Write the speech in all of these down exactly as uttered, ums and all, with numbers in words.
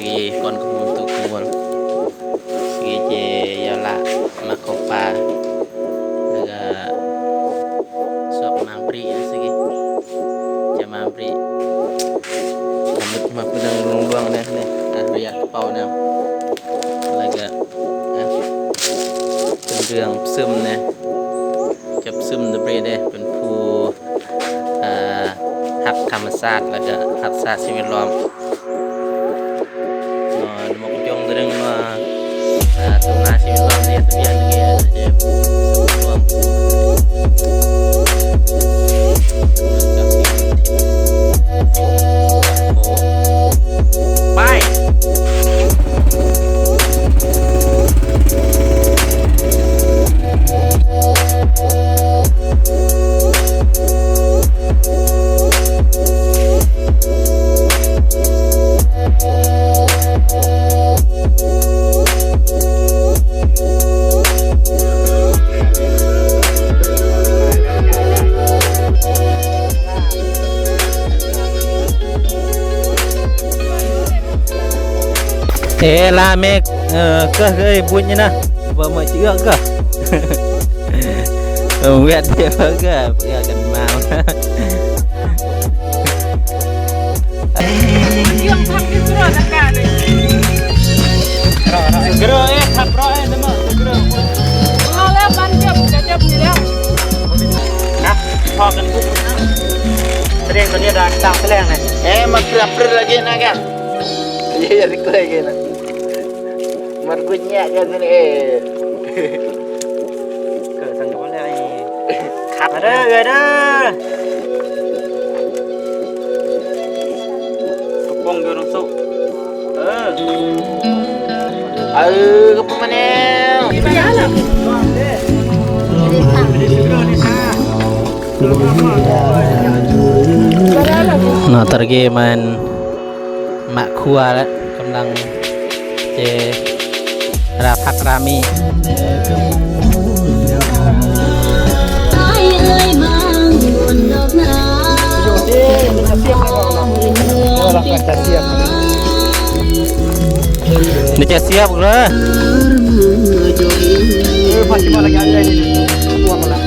Sige, kon ko untuk kumul. Sige, je, ya la, makopa. Laga sok mambri ya, sige. Je mambri. Rambut mah pedang luang-luang deh, deh. Ah, biar kepau deh. Laga, ah, kendang sem deh. Jab sem deh, bri deh. Pen pu, ah, hak kamasat, laga hak sat si melom. Eh, la mek, eh, kah, eh, bunyi na. Ba ma ci kah. Wet dia ba kah, ya kan mau. Segera, eh, sabra, eh, dema, segera. Nah, ho kan buku. Sering tu dia dah tang seleng, eh. Eh, mak lapar lagi, nah, kan? Iya, iya, request lagi, nah. Margunya kan sini, eh. Ke sana boleh, eh. Ada, ada. Kepong dia orang sok. Eh. Aduh, kepong mana? Nah, targe man. Mak kua la, kemlang je rapak rami. Ini siap, bro. Eh, masih lagi ada ini. Tua pala.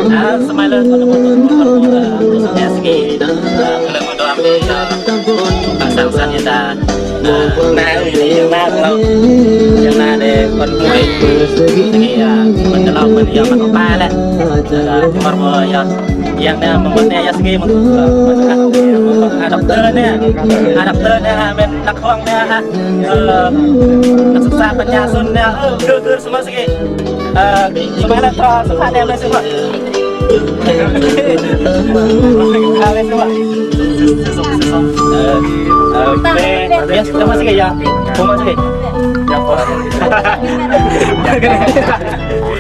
Ah, semalam kalau mau, kalau mau, eh, khususnya segi, eh, kalau mau doang, eh, pasang-pasang ya, dah. Nah, nah, ini yang nah, kalau yang nah, deh, kon kue. Segi, ya, menjelang, men-, ya, makan pale. Nah, timur, bo, ya. Yang na membuatnya ya segi, meng-, eh, meng-, eh, adapternya, adapternya, men, nakhongnya, eh, kesusahan penyasunnya, eh, geger semua segi. Eh, semua elektronik, susah deh, men, semua. Ah, men, semua. Eh, eh, biasa, semua segi, ya. Semua segi. Ya, po.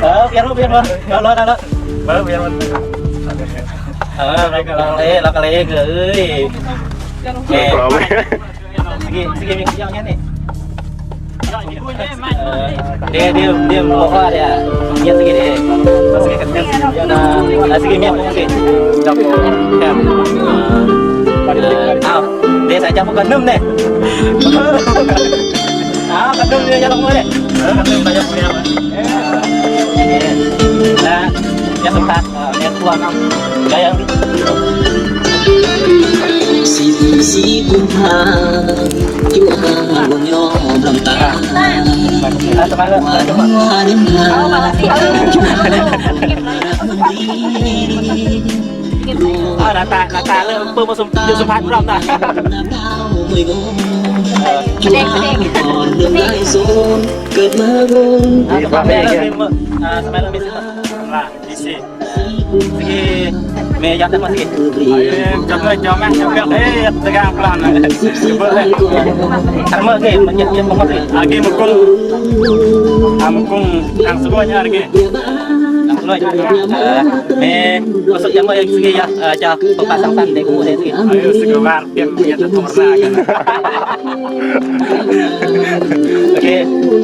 Eh, biar, biar, biar. Halo, halo. Baru biar, biar. Ah, mereka lang, eh, lakal, eh, ke, eh. Eh. Sige, sige, yang, yang ini. Eh, dia, dia, dia mau apa dia? Dia sige, dia. Sige, dia. Nah, nah, sige, dia mau, sige. Ya. Eh, ah, dia saja bukan enam nih. Ah, bukan enam dia jalan mau deh. Eh, bukan enam banyak punya apa? Eh. Nah, Sempat, eh, lihat tuan. Gaya. Sibuk-sibuk ha, cuma ngomong belum tahu. Ah, teman, teman. Ah, nata, nata, le, pe mo sum-, sum-, sempat belum ta. Pening, pening. Pening. Ah, sempat, le, ah, sempat, le, Isi. Sige. Me' yat ma sige. Ay, jatuh, jatuh, jatuh, eh, tegang pelan. Coba, eh. Sama ge, menjat, jat, mengerti. Agi mukung. Ah, mukung, ang sugo nya agi. Ang sugo nya. Eh, me' masuk jama ya sige ya, eh, ja, pepasang tande ku deh sige. Ayo, sige, Mar, biar menjat corona kan. Oke.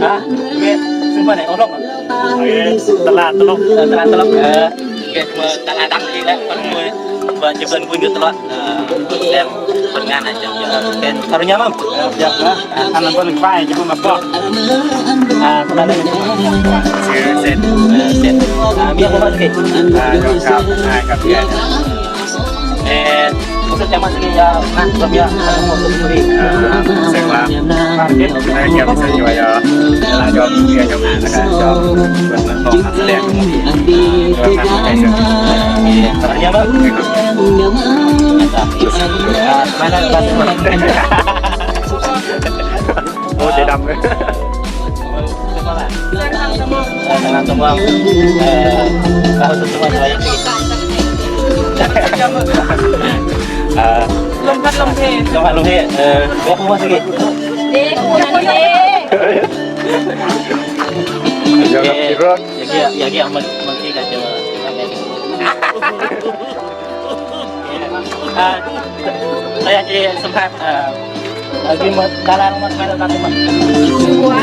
Ah, me', sumpah nih, olok. Oke, telat, telok. Eh, telat, telok. Eh, oke, gua tak datang di dah, pas gua, gua coba gua inget telok. Eh, gua share, pernah aja. Ya, oke, karunya, Mam. Ya, ya. Anak gua lupa ya, coba ngepok. Ah, telat, telat. Oke, set. Eh, set. Ah, biar gua masuk, oke. Ah, ya, siap. Ah, siap, ya. Eh, maksud jama sige ya, nah, belum ya, eh, mau ke Puri. Eh, saya kelar. Target, saya jam, saya juga ya. Jalan jam, ya, jam, ya, jam. Buat nonton, hasilnya. Iya, kabarnya, Bang? Mantap. Ah, mana, Bang? Oh, dia dam. Dengan semua, eh, tahu semua saya sih. Eh, lompat lompat. Lompat lompat, eh, gua mau masuk, Ki. Eh, gua mau masuk. Jangan, eh, pirot. Ya, ya, ya, ya, men-, mesti kasih, eh, Ah, saya di sempat, eh, lagi mau jalan rumah, main satu, Mak. Semua?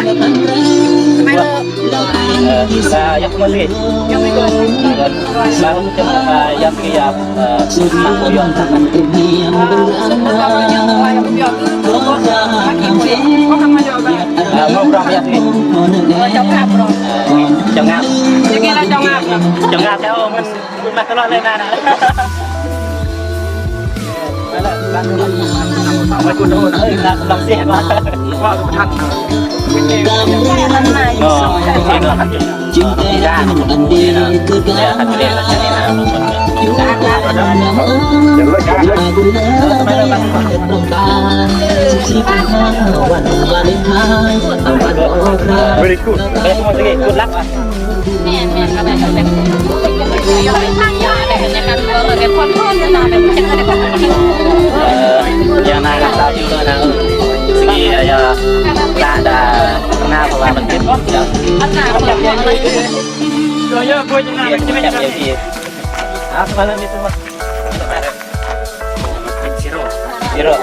Main. Eh, saya pun masih. Yang itu. Baru cuma, eh, yang dia, eh, Mak Boyon. Ah, Mak Boyon, Mak Boyon. Oh, kamu ada apa? Eh, mau berapa ya, sih? Oh, jongap, bro. Eh, jongap. Jongap. Jongap, ya, oh, men- Very good. Eh, ya, nah, nah, satu, nah. Sige, ya, ya. Nah, dah. Kenapa, Bang? Ya. Iya, iya, iya. Ah, semalam itu, Mas. Siro. Siro.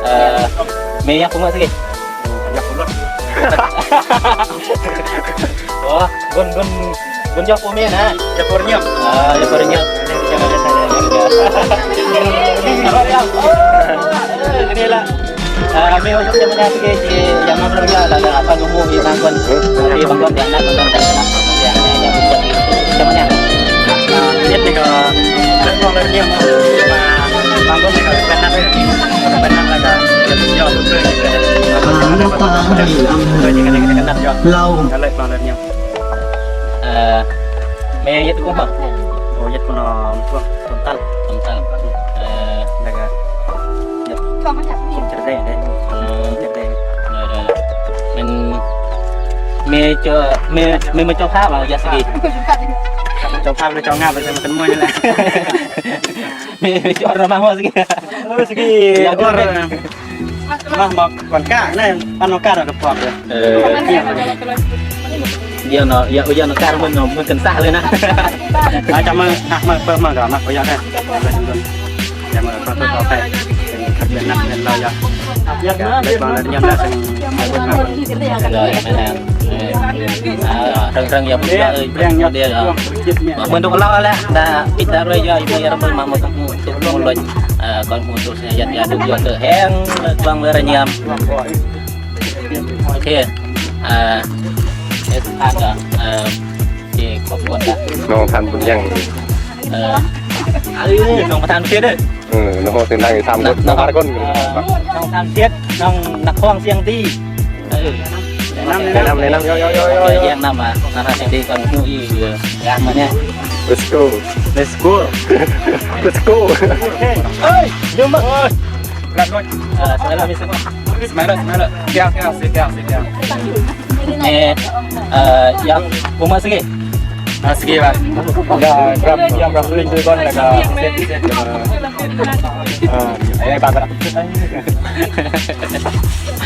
Eh, me' yaku ma' sige. Yaku ma'. Oh, gun, gun, gun yaku me' na. Yaku ornyam. Ah, yaku ornyam. Apa ya? Oh, ini lah. Ah, me' yaku ornyam na sige, si, yang mana ya, ada apa nunggu di bangkuan. Di bangkuan, di anak, bangkuan, di anak. Ya, ya, ya. Yang mana? Ah, ini tiga. Terus mau lagi yang mau, ah, bangkuan tiga, benar ya. Benar ada. Ya, betul, betul. Kalau ada apa-apa, ya. Kalau ada apa-apa, ya. Eh, me' yat kuh, Bang? Oh, yat kuh na, kuh, tontal. Tontal. Eh, daga. Yat. Cerdai, dai. Hmm. Cerdai. Nah, nah. Men, me' co-, me', me', me' coba, Bang, ya, sige. Coba, me' coba, me' coba, me' coba, me' coba, me' coba. Me', me' coba, Bang, sige. Oh, sige. Ya, or. Mah, mah, kon ka, na, ano ka, na, depan, ya. Eh. Iya, no, ya, iya, no, kar, men, no, men, kentah, le, na. Ah, cama, ah, mah, mah, mah, mah, oh, ya, kan. Ya, mah, apa, apa, apa. Benar, benar, ya. Ya, baik, benar, ya, benar. Ya, benar. Eh. Ah, rang-rang, ya, benar, eh, yang, ya, dia, ya. Menduk lah, lah, dah, kita, ya, ya, ya, mah, mah, mah, mah, mah, mah, eh, kon mutus ya, ya, duk, ya, ke heng, bang, lerenya. Oke. Eh, eh, ada, eh, di Nong Than Bun Yang. Eh, nong Than Siet, eh. Hmm, nong Than Siet, nong Than Bun. Nong Than Siet, nong Nakhong Siang Ti. Eh. Năm, năm, năm, yo, yo, yo, yo, yo. Yang năm, năm Siang Ti, kon Hmu Y, eh, ya, namanya. Let's go. Let's go. Let's go. Hey, jom, Bang. Oi. Oi. Eh, selamat, selamat. Selamat, selamat. Siap, siap, siap, siap. Eh, eh, ya, Puma sige. Ah, sige, Bang. Ya, grab, ya, grab link tu, Bang, lega set, set, eh, eh, Bang, grab.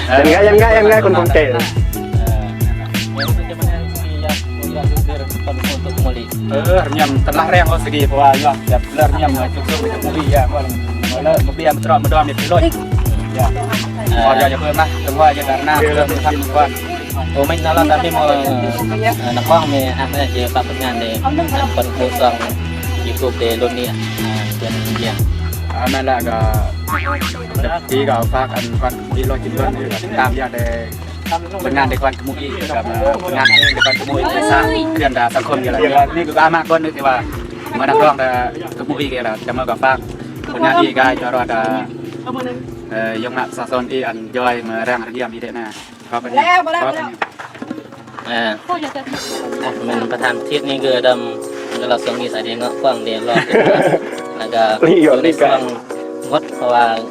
Yan ga, yan ga, yan ga, kon, kon, kayak. Eh, ya, untuk zaman yang sige, ya, ya, untuk muli. Eh, rem nyam telah reng, oh, sige, wah, ya, ya, benar nyam, eh, cukup, cukup, iya, wah, mana, mobil yang betul, medom, ya, pilot. Ya. Eh. Oh, ya, ya, mah, tunggu aja karena belum, belum, belum. Oh, main nala tapi mau, eh, Nakhong mi, ah, je, Pak Pengan de, Pak Kusong, YouTube de, lon ni, ah, dan dia. Ana la ga, di ga pak an, pak di lo cin don, tam ya de, Pengan de kuan Hmu Y, sama Pengan de kuan Hmu Y, sa, kian da sa kon gila. Ni ga ama kon ni tiba, mana dong da Hmu Y gila, sama ga pak, Pengan Y ga, coro da, eh, yong nak sa son i an joy merang riam ide na. Apa ni? Apa ni? Eh. Oh, men patan tit ni ge dam, ngelas song ni sa de ngok kuang de lo. Naga. Iya, kuang ngot, kawa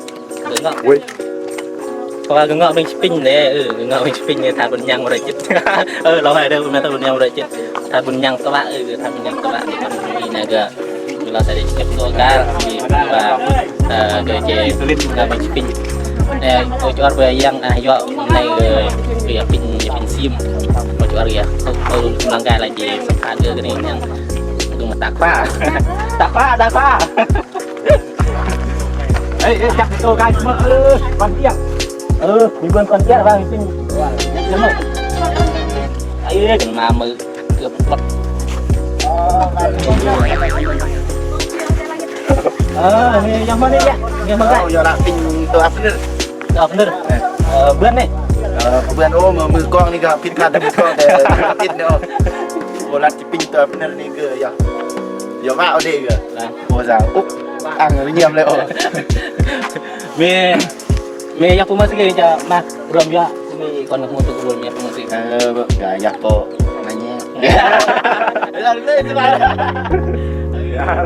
gengok. Woi. Kawa gengok beng sipin de, eh, gengok beng sipin de, Than Bun Yang merejit. Eh, lo ada guna Than Bun Yang merejit. Than Bun Yang tua, eh, Than Bun Yang tua. Ini naga. Kalau saya cek tu kan, di bawah, eh, ke je, ke main pin. Eh, bocor be yang, ah, yo, mulai, eh, ya, pin, ya, pin sim. Bocor ya. Kau, kau melanggar lagi, sepaga gini yang, itu metak. Pak. Tak, Pak, tak, Pak. Eh, eh, cak tu, guys, semua, eh, kuan tiang. Eh, ribuan kuan tiang, Bang, itu. Wah, semua. Ayo, kena nama. Geplek. Ah, ini yang mana ya? Yang mana? Oh, ya, lah, pin tu apa bener? Tu apa bener? Eh. Eh, buan ni? Eh, buan, oh, me-, mekong ni, ga pin kada mekong, eh, pin ni, oh. Oh, lah, pin tu apa bener ni ke, ya. Ya, mak, oh, dia ke. Lah. Oh, sa-, oh, ang, ni, am, le, oh. Me, me, ya, aku masih kerja, mak. Rom ya, ini kon mutu kubul ya, musik. Eh, gaya ko nanya. Lalu itu lah. Ya.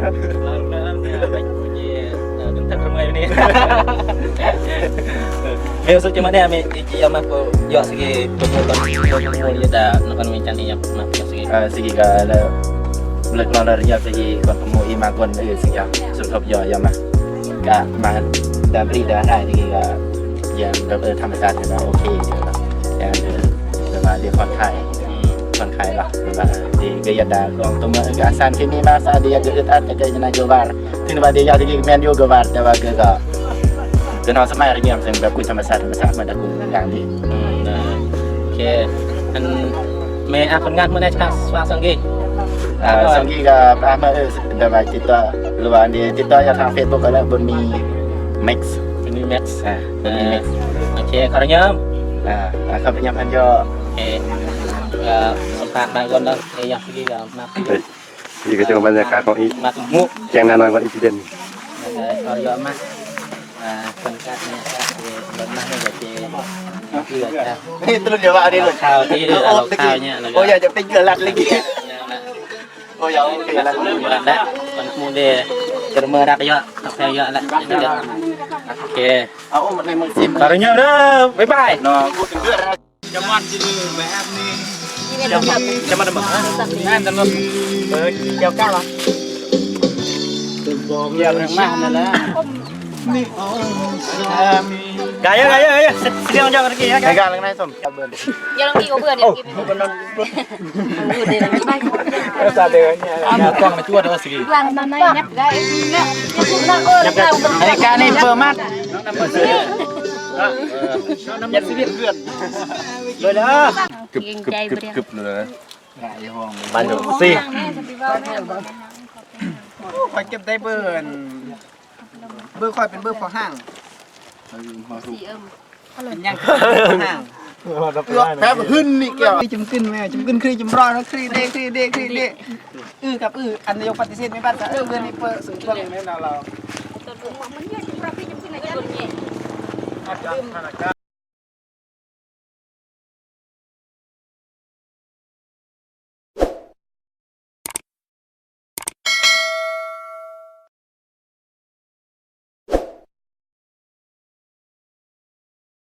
Nah, bentar rumah ini. Me, usut cuman ya, me, iji ama ko, yo, sige, tunggu, tunggu, tunggu, ya, dah, nonton mencan ini, ya, maaf, ya, sige. Eh, sige, kalau, bulan keluar ya, sige, kon temu imagon, eh, sige, ya, sutop, ya, ya, mah. Ka, mah, dah beri dah, nah, sige, ka, ธรรมชาตินะ โอเค เดี๋ยวนะ เดี๋ยวนะ เดี๋ยวมา เดี๋ยวผ่อนคลาย อืม ผ่อนคลายเหรอ แบบว่า เดี๋ยวก็อย่าด่า ลองตรงนั้น ก็สารเคมีมา สารเดียวก็อึดอัด ก็จะน่าจะวาด ถึงว่าเดี๋ยวอยากจะกินแมนยู ก็วาด แต่ว่าก็ ก็ ก็นอนสบาย เงียบ ซึ่งแบบคุยธรรมชาติ ธรรมชาติ มันจะคุยอย่างดี อืม นะ โอเค อัน Me, ah, kon ngat mene cak suang sanggi. Ah, sanggi ka, ah, ma, eh, da mai tita, luan di tita ya tang Facebook ka la Bun Mi Max. Bun Mi Max. Ah, Bun Mi Max. Oke, karo nyam. Ah, ah, karo nyam anjo. Oke. Ya, sempat bangun dah. Eh, yang pergi ya, maaf. Baik. Jadi, kecil banyak kakak i. Maaf, Bu. Yang nana buat insiden. Oke, karo nyam, Mas. Ah, pangkat ni, Kak, di Lon Mah ni, jadi, iya, Kak. Itu lu jawab ni, lu. Lokal, iya, oh, lokalnya, oh, iya, jadi gelat lagi. Oh, ya, oke, lah. Ada, pun muda. Terima kasih, ya. Oke, ya, lah. Oke. Oh, memang sih. Karo nyam dah, bye-bye. No, aku dengar. Jaman sini, bayar ni. Jaman, jaman, jaman. Nah, teman. Jauh kalah. Ya, rumah adalah. Gaya, gaya, gaya. Sini, sini, jangan pergi, ya, kan? Pegang, naik, Tom. Jalan kaki, gua bukan, oh, jalan kaki. Gua benar. Terus ada, ya. Anu, kong, itu ada segi. Bukan, mana, nyap, gaya, ini, nyap. Nyap, gaya. Mereka ni pemat. Nyap, sini. Gep, gep, gep, gep, lu, eh. Mantap sih. Oh, pakai table. Bơ khoi pen bơ phò hang. Pen yang phò hang. Yo, pep huni kia. Chum kin me, chum kin kri, chum ro, kri de, kri de, kri de. Ih, kap, ih, anda yang pati sen me Barca. Ih, gua ni pe, sumpah.